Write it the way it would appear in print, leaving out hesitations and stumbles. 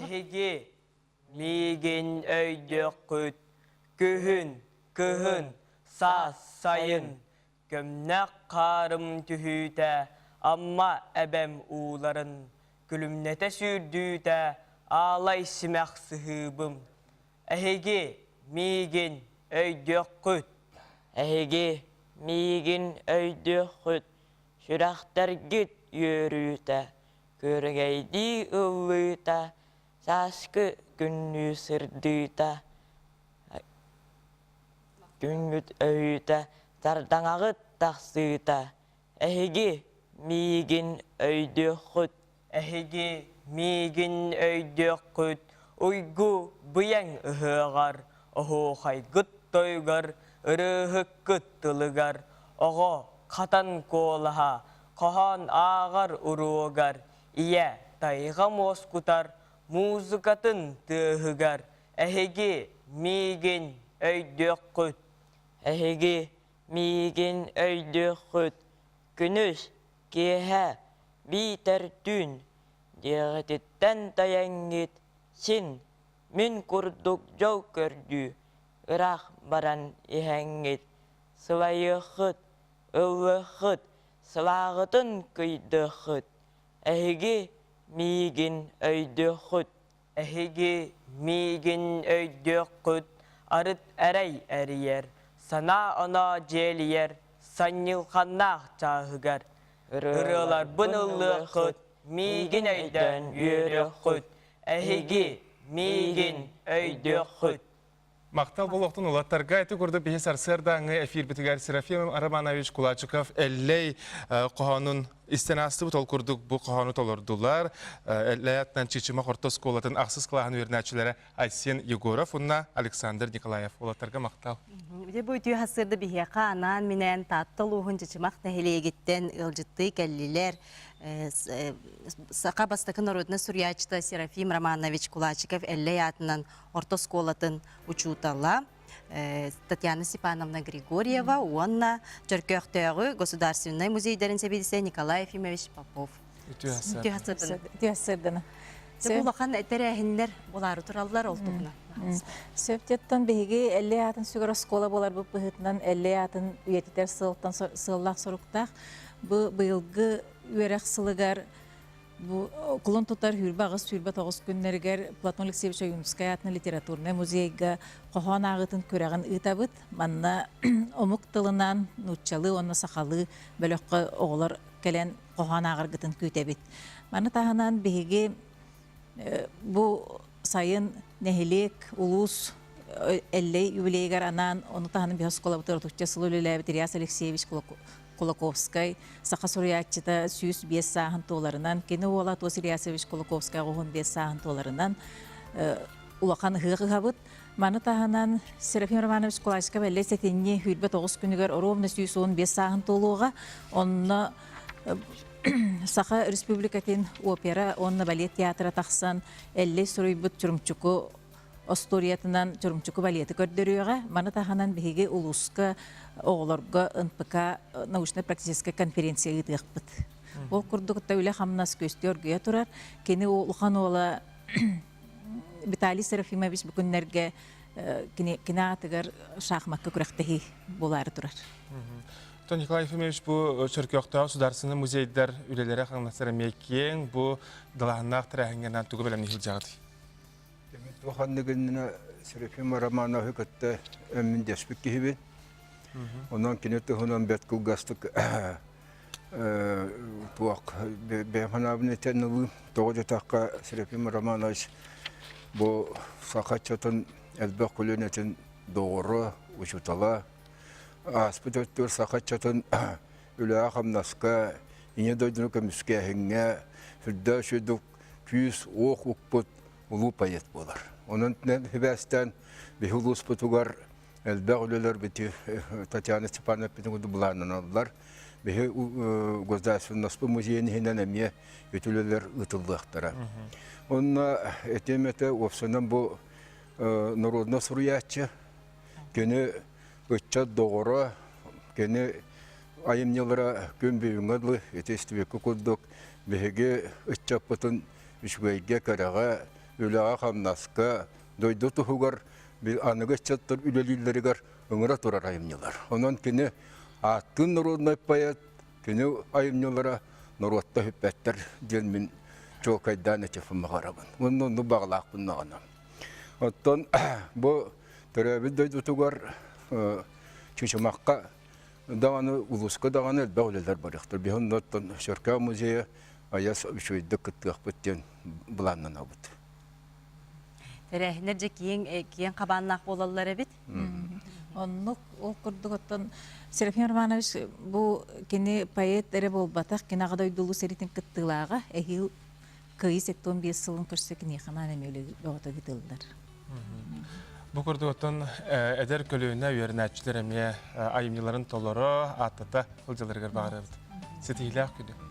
Эһиги миигин өйдүөххүт, күһүн, кыһын, саас, сайын көмнөх хаарым түһүүтэ Амма эбэм ууларын күлүмнэтэ сүүрдүүтэ аалай симэх сыһыыбым. Эһиги миигин өйдүөххүт. Эһиги миигин өйдүөххүт, сүрэхтэргит үөрүүтэ Күөрэгэйдии ыллыыта, сааскы күннүү сырдыыта, күҥҥүт өйүүтэ, сардаҥаҕыт тахсыыта, эһиги миигин өйдүөххүт. Эһиги миигин өйдүөххүт, уйгу быйаҥ ыһыаҕар, оһуохайгыт тойугар, ырыаһыккыт тылыгар, оҕо хатан куолаһа, Хоһоон ааҕар уруогар ийэ тайҕа муоскутар музыкатын тыаһыгар эһиги миигин өйдүөххүт. Эһиги миигин өйдүөххүт. Күнүс, киэһэ, биитэр түүн диэҕититтэн тайаҥҥыт син мин курдук дьол көрдүү ыраах баран иһэҥҥит сылайыаххыт, ыллыаххыт, сылааҕытын кыйдыаххыт, эһиги миигин өйдүөххүт. Эһиги миигин өйдүөххүт, арыт эрэй эрийэр, санаа-оноо дьиэлийэр санньылханнаах чааһыгар. Ырыаларбын ыллыаххыт, миигин өйдөөн үөрүөххүт, эһиги миигин өйдүөххүт. Махтал буолуохтун улаттарга ити курдук биһи сарсыардааҥҥы эфирбитигэр Серафим Романович Кулачиков Эллэй хоһоонун истэн аастыбыт. Ол курдук бу хоһоону толордулар. Эллэй атынан Чычымах орто оскуолатын ахсыс кылааһын үөрэнээччилэрэ Айсен Егоров уонна Александр Николаев. Улаттарга махтал. Дьэ бу үтүө сарсыарда биһиэхэ анаан-минээн Таатта улууһун Чычымах нэһилиэгиттэн ыалдьыттыы кэллилэр. Саха бастакы народнай суруйааччыта Серафим Романович Кулачиков Эллэй аатынан орто оскуолатын учуутала Татьяна Степановна Григорьева уонна Чөркөөхтөөҕү государственнай музейдарын сэбиэдиссэйэ Николай Ефимович Попов. Үтүө сырдына. Улахан тэрээһиннэр булаары тураллар ол туһунан. Сөп диэттэн биһиги Эллэй аатын сүгэр оскуола буоларбыт быһыытынан Эллэй аатын үйэтитэр сыалтан сыаллаах соруктаах бу быйылгы үөрэх сылыгар Бу кулун тутар 28-29 күннэригэр Платон Алексеевич Ойуунускай аатынан литературнай музейга хоһоон ааҕыытын күрэҕин ыытабыт. Манна омук тылынан нууччалыы уонна сахалыы бөлөххө оҕолор кэлэн хоһоон ааҕаргытын күүтэбит. Маны таһынан биһиги бу сайын нэһилиэк, улуус Эллэй юбилейыгар анаан, ону таһынан биһи оскуолабытыгар отучча сыл үлэлээбит Ильяс Алексеевич Кулаковскай саха суруйааччыта 105 сааһын туоларынан, кини уола Туос Ильясович Кулаковскай 85 сааһын туоларынан улахан ыһыах ыһабыт. Маны таһынан Серафим Романович Кулачиков Эллэй сэтинньи 29 күнүгэр оруобуна 115 сааһын туолуоҕа. Онно Саха Республикатын опера уонна балет театра тахсан Эллэй суруйбут Чурумчуку остуоруйатынан Чурумчуку балеты көрдөрүөҕэ. Маны таһынан биһиги улууска оҕолорго НПК научно-практическай конференция ыытыахпыт. Ол курдук үлэ-хамнас күөстүү оргуйа турар. Кини улахан уола Виталий Серафимович бу күннэргэ кини кини аатыгар шахмакка күрэхтэһии буолаары турар. То Николай Ефимович бу Чөркөөхтөөх Сударственный музейдар үлэлэрэ хаҥнастара эмиэ киэҥ, бу далааһыннаах тэрээһиҥҥэ тугу бэлэмнии сылдьаҕытый? Туох ханныгынна Серафим Романовы кытта өммүн дэспит киһибин. Онон кини туһунан бэрт кылгастык туох бэйэм санаабын этэн ылыым. Тоҕо диэтэххэ Серафим Романович бу саха ыччатын элбэх көлүөнэтин доҕоро, учуутала, ааспыт өттүгэр саха ыччатын үлэҕэ-хамнаска, Ийэ дойдуну көмүскээһиҥҥэ сүрдээх үчүгэйдик күүс-уох укпут улуу поэт буолар. Онон сибээстээн биһи улууспутугар элбэх үлэлэр бити Татьяна Степановна эппитин курдук былааннаналлар. Биһи Государственноспут музейын иһинэн эмиэ үтү үлэлэр ыытыллыахтара. Онно этиэм этэ уопсайынан бу народнай суруйааччы, кини ыччат доҕоро, кини айымньылара күн бүгүҥҥэ дылы ити истибиккэ курдук биһиги ыччаппытын үчүгэйгэ, кэрэҕэ. Үлэҕэ-хамнаска, дойду туһугар аныгы ыччаттар үлэлииллэригэр ыҥыра турар айымньылар. Онон кини ааттыын норуодунай поэт, кини айымньылара норуотта сүппэттэр диэн мин чуолкайдаан этиэхпин баҕарабын. Уонна оннук баҕалаахпын даҕаны. Оттон бу төрөөбүт дойдутугар Чычымахха даҕаны улууска даҕаны элбэх үлэлэр барыахтар. Биһи оннуттан Сөркөө музейа айас үчүгэйдик кыттыахпыт диэн былааннанабыт. Тэрээһиннэр дьэ киэҥ киэҥ хабааннаах буолаллар эбит. Оннук ол курдук оттон Серафим Романович бу кини поэт эрэ буолбатах, кини аҕа дойдулуу сэриитин кыттыылааҕа эһиил Кыайыы 75 сылын көрсө киниэхэ анаан эмиэ үлэ бөҕөтө ыытыллар. Бу курдук оттон эдэр көлүөнэ үөрэнээччилэр эмиэ айымньыларын толоро, ааттата сылдьалларыгар баҕарабыт. Ситиһиилээх күнү.